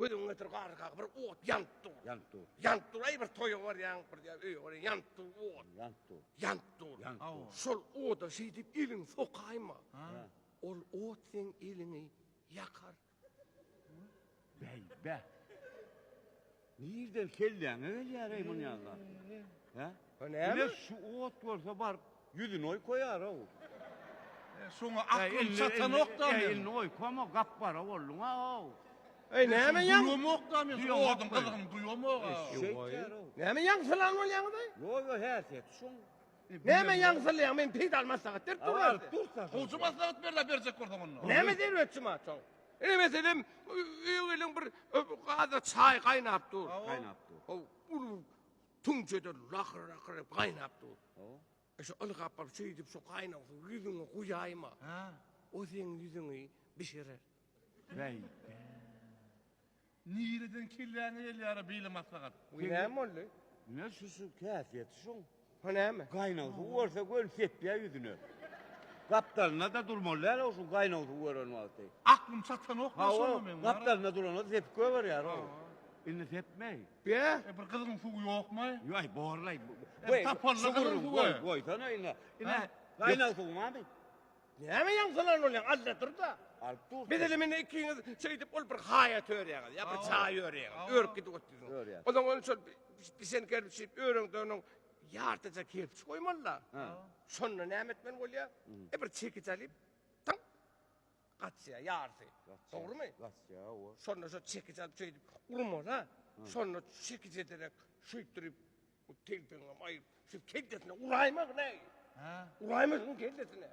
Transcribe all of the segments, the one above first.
Gözüňe getir Garry kaka bir ot ýanyp dur. Ýanyp dur. Ýanyp dur. Aý bir toýa barýaň, bir öýe barýaň, ýanyp dur ot. Ýanyp dur. Ýanyp dur. Ýanyp dur. Şol oda şeýdip eliňi sokaýma. Ol ot seň eliňi ýakar. Bäý, bä. Nirden kelläňe gelýär-eý muny ýaly? Hä? O näme? Ine şu ot bolsa baryp ýüzüni oý koýar-ow. Şoňa aklym çatanok-da Eý, meniň. elini oý koma, gap-gara bolduň-a-ow. Eý, näme ýaň? Duýamok-da men şu oduň gyzygyny duýamok-a. Şeýtýär-ow. Näme ýaňsylan bolýaňyz-aý? Ýok, ýok, häsiýeti şoň. Näme ýaňsylýaň? Men peýdaly maslahat berip durun. Alyp dursa. Gowja maslahat ber-le berjek bolsaň onda. Näme zerurçy maçoň? Ine meselem, öýe geliň bir gaza çaý gaýnap dur. Gaýnap dur. Haw, uly tüňçede lakyr-lakyr edip gaýnap dur. E şu ylgap baryp şeýdip şu gaýnag suwy ýüzüňe guýaýma. O seň ýüzüňi bişirer. Bäý. Nireden kelläňe gelýär beýle maslahat? Bu näme boldy? Ine şu şu häsiýeti şuň. O näme? Gaýnag suw bolsa göni sepýär ýüzüne. Gapdalynda-da durmaly däl o şu gaýnag suw gören wagty. Aklym çatanok da şoňa meň. Gapdalynda duranda sepip goýberýär o. Indi sepmeý. Be? E bir gyzgyn suwy ýokmy? Ýaý borlaý. E, tapanda gyzgyn suwy. Goýsana indi. Ine gaýnag suw barmy? Näme ýaňsylan bolýaň? Alla dur-da. Alyp dur. Meselem indi ikiňiz şeýdip ol bir haýat örýäňiz, ýa bir çaý örýäňiz. Örüp gidip otyrsyňyz. Örýär. Onsoň ony şol bişen kerpiç diýip öreňde onuň ýartyja kerpiç goýmaly-da. Şonda näme etmeli bolýar? E bir çekiç alyp, taň gaçýar ýarysy. Dogrumy? Gaçýar, hawa. Şonda şo çekiç alyp şeýdip urmaly-a. Şonda çekiç ederek şeýtdirip Bu telpegiňem aýyp, şu kellesine uraýmak nägi? Hä? Uraýma şunuň kellesine.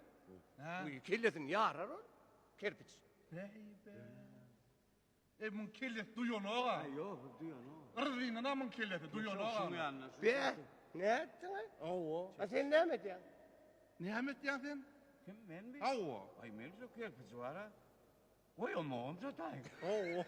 Hä? Bu kellesini ýarar ol. Kerpiç. Näýbe? E muň kellesi duýanok-a. Ýok, duýanok. Yrzyndan-a muň kellesi duýanok-a. Şuň ýanyna. Be, nätdiň-aý? Hawa. A sen näme edýäň? Näme etýäň sen? Kim, menmi? Hawa. Aý, men şu kerpiç bar-a. Goýamogam şo taý. Hawa.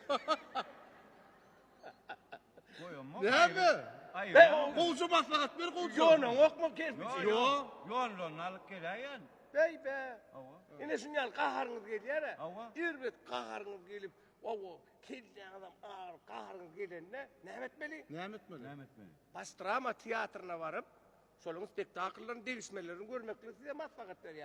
Goýamok. Näme? Aý, Gowja maslahat ber gowja. Ýonaňokmy kerpiçi? Ýok. Ýonlanyny alyp geläýen. Beý be. Hawa. Ine şuny ýaly gaharyňyz gelýär-ä. Hawa. Erbet gaharyňyz gelip, hawa, kelläňizem agyryp gaharyňyz gelende näme etmeli? Näme etmeli? Näme etmeli? Baş drama teatryna baryp, şolaryň spektakllaryny, degişmelerini görmekligi size maslahat berýän.